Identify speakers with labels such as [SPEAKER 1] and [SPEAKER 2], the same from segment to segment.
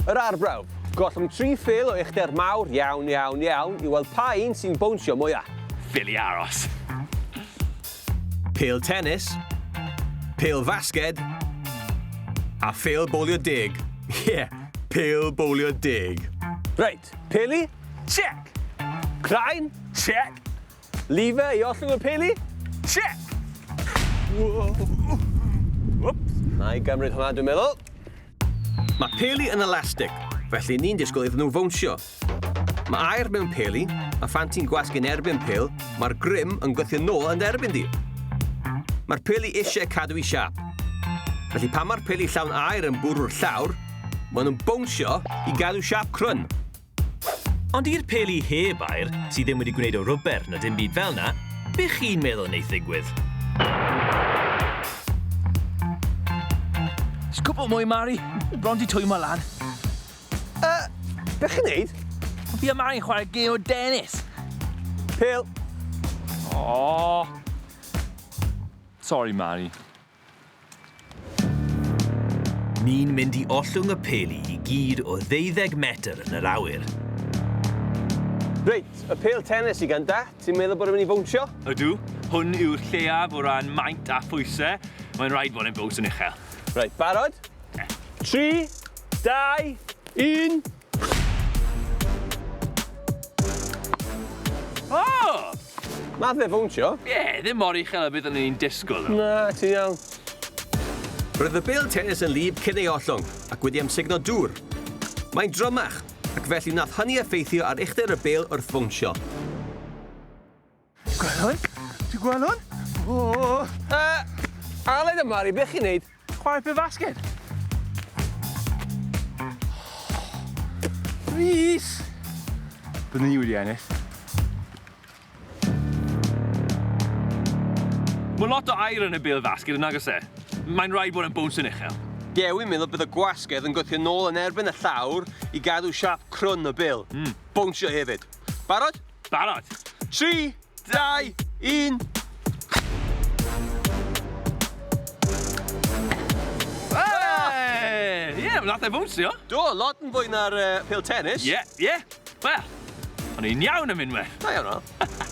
[SPEAKER 1] Yr arbrawf. Gollwng tri phêl o uchder mawr iawn, iawn, iawn i weld pa un sy'n bownsio mwya.
[SPEAKER 2] Ffili aros.
[SPEAKER 1] Pêl tennis, pêl fasged, a phêl bowlio deg. Ie, pêl bowlio deg. Reit, peli?
[SPEAKER 2] Check!
[SPEAKER 1] Craen?
[SPEAKER 2] Check!
[SPEAKER 1] Lever i ollwng y peli?
[SPEAKER 2] Check! Whoops.
[SPEAKER 1] Na i gymryd hwnna, dwi'n meddwl. Mae peli yn elastig, felly ni'n disgwyl iddyn nhw fownsio. Mae aer mewn peli, a phan ti'n gwasgu'n erbyn pêl, mae'r grym yn gwythio nôl yn dy erbyn di. Mae'r peli eisiau cadw i siâp. Felly pan mae'r peli llawn aer yn bwrw'r llawr, maen nhw'n bownsio i gadw siâp crwn.
[SPEAKER 2] Ond i'r peli heb aer, sydd ddim wedi gwneud o rwber na dim byd fel 'na, be chi'n meddwl wneith ddigwydd?
[SPEAKER 3] Jyst cwpl mwy, Mari. Bron 'di twymo lan.
[SPEAKER 1] Yy, be chi'n neud?
[SPEAKER 3] Fi a Mari'n chwarae gêm o dennis.
[SPEAKER 1] Pêl.
[SPEAKER 3] O! Sori, Mari.
[SPEAKER 2] Ni'n mynd i ollwng y peli i gyd o ddeuddeg metr yn yr awyr.
[SPEAKER 1] Reit, y pêl tennis i gynta. Ti'n meddwl bod e'n mynd i fownsio?
[SPEAKER 2] Ydw. Hwn yw'r lleiaf o ran maint a phwyse. Mae'n rhaid bod e'n bows yn uchel.
[SPEAKER 1] Reit, barod? 3, 2, 1.
[SPEAKER 2] O!
[SPEAKER 1] Nath e fownsio.
[SPEAKER 2] Ie, ddim mor uchel a beth o'n i'n disgwyl.
[SPEAKER 1] Na, ti'n iawn. Roedd y bêl tennis yn wlyb cyn ei ollwng, ac wedi amsugno dŵr. Mae'n drymach, ac felly wnaeth hynny effeithio ar uchder y bêl wrth fownsio.
[SPEAKER 3] Ti'n gweld hwn? Ti'n gweld hwn? O!
[SPEAKER 1] Uh, Aled a Mari, beth chi'n neud?
[SPEAKER 3] Chwarae pêl fasged. Rhys! Byddwn ni wedi ennill.
[SPEAKER 2] Mae lot o aer yn y bêl fasged yn nag oes e? Mae'n rhaid bod yn bowns yn uchel.
[SPEAKER 1] Ie, wi'n meddwl bydd y gwasgedd yn gwthio nôl yn erbyn y llawr i gadw siâp crwn y bêl. Mm. Bownsio hefyd. Barod?
[SPEAKER 2] Barod.
[SPEAKER 1] 3, 2, 1.
[SPEAKER 2] Hey! Ie, yeah, nath e fownsio.
[SPEAKER 1] Do, lot yn fwy na'r uh, pêl tennis.
[SPEAKER 2] Ie, yeah, ie. Yeah. Wel, o'n i'n iawn am unwaith.
[SPEAKER 1] Da iawn, o.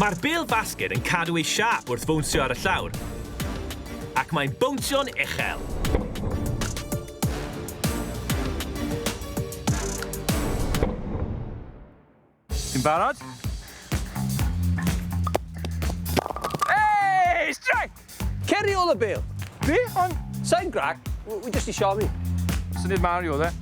[SPEAKER 2] Mae'r bêl fasged yn cadw ei siâp wrth fownsio ar y llawr, ac mae'n bownsio'n uchel.
[SPEAKER 3] Ti'n barod? Hey, strike!
[SPEAKER 1] Cer i ôl y bêl.
[SPEAKER 3] Fi? Ond...
[SPEAKER 1] Sa'n grac, wi jyst i siomi.
[SPEAKER 3] Syniad Mario oedd e.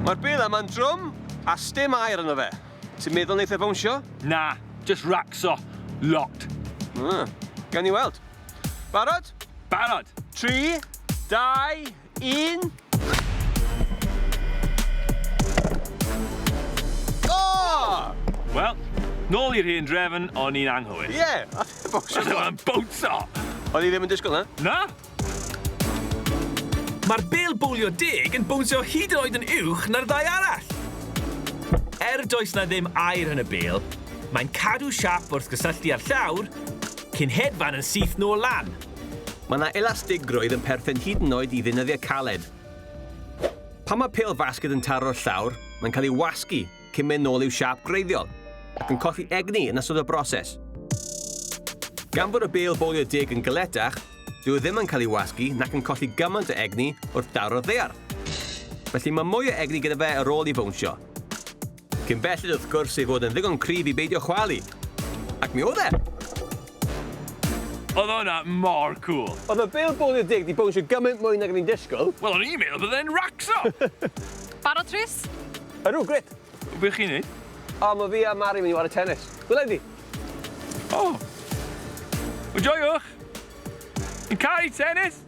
[SPEAKER 1] Mae'r bêl yma'n drwm a sdim aer yno fe. Ti'n meddwl neith e fownsio?
[SPEAKER 2] Na, just racso. Lot.
[SPEAKER 1] Mm, gawn ni weld. Barod?
[SPEAKER 2] Barod.
[SPEAKER 1] 3, 2, 1. O!
[SPEAKER 2] Wel, nôl i'r hen drefn, o'n i'n anghywir.
[SPEAKER 1] Ie, yeah, bownsio.
[SPEAKER 2] Oedd o'n bownsio!
[SPEAKER 1] O'n i ddim yn disgwyl na.
[SPEAKER 2] Na? Mae'r bêl bowlio deg yn bownsio hyd yn oed yn uwch na'r ddau arall. Er does 'na ddim aer yn y bêl, mae'n cadw siâp wrth gysylltu â'r llawr, cyn hedfan yn syth nôl lan.
[SPEAKER 1] Mae 'na elastigrwydd yn perthyn hyd yn oed i ddeunyddiau caled. Pan mae pêl fasged yn taro'r llawr, mae'n cael ei wasgu cyn mynd nôl i'w siâp gwreiddiol, ac yn colli egni yn ystod y broses. Gan fod y bêl bowlio deg yn galetach, dyw e ddim yn cael ei wasgu nac yn colli gymaint o egni wrth daro'r ddaear. Felly mae mwy o egni gyda fe ar ôl i fownsio. Cyn belled wrth gwrs ei fod yn ddigon cryf i beidio chwalu. Ac mi oedd e!
[SPEAKER 2] Oedd hwnna mor cŵl.
[SPEAKER 1] Oedd y bêl bowlio deg 'di bownsio gymaint mwy nag o'n i'n disgwyl.
[SPEAKER 2] Wel, o'n i'n meddwl bydde e'n racso!
[SPEAKER 4] Barod, Rhys?
[SPEAKER 1] Ydw, grêt.
[SPEAKER 2] Be chi'n neud?
[SPEAKER 1] O, mae fi a Mari mynd i ware tennis. Gwela i di.
[SPEAKER 2] O! Wel, joiwch! Fi'n caru tennis!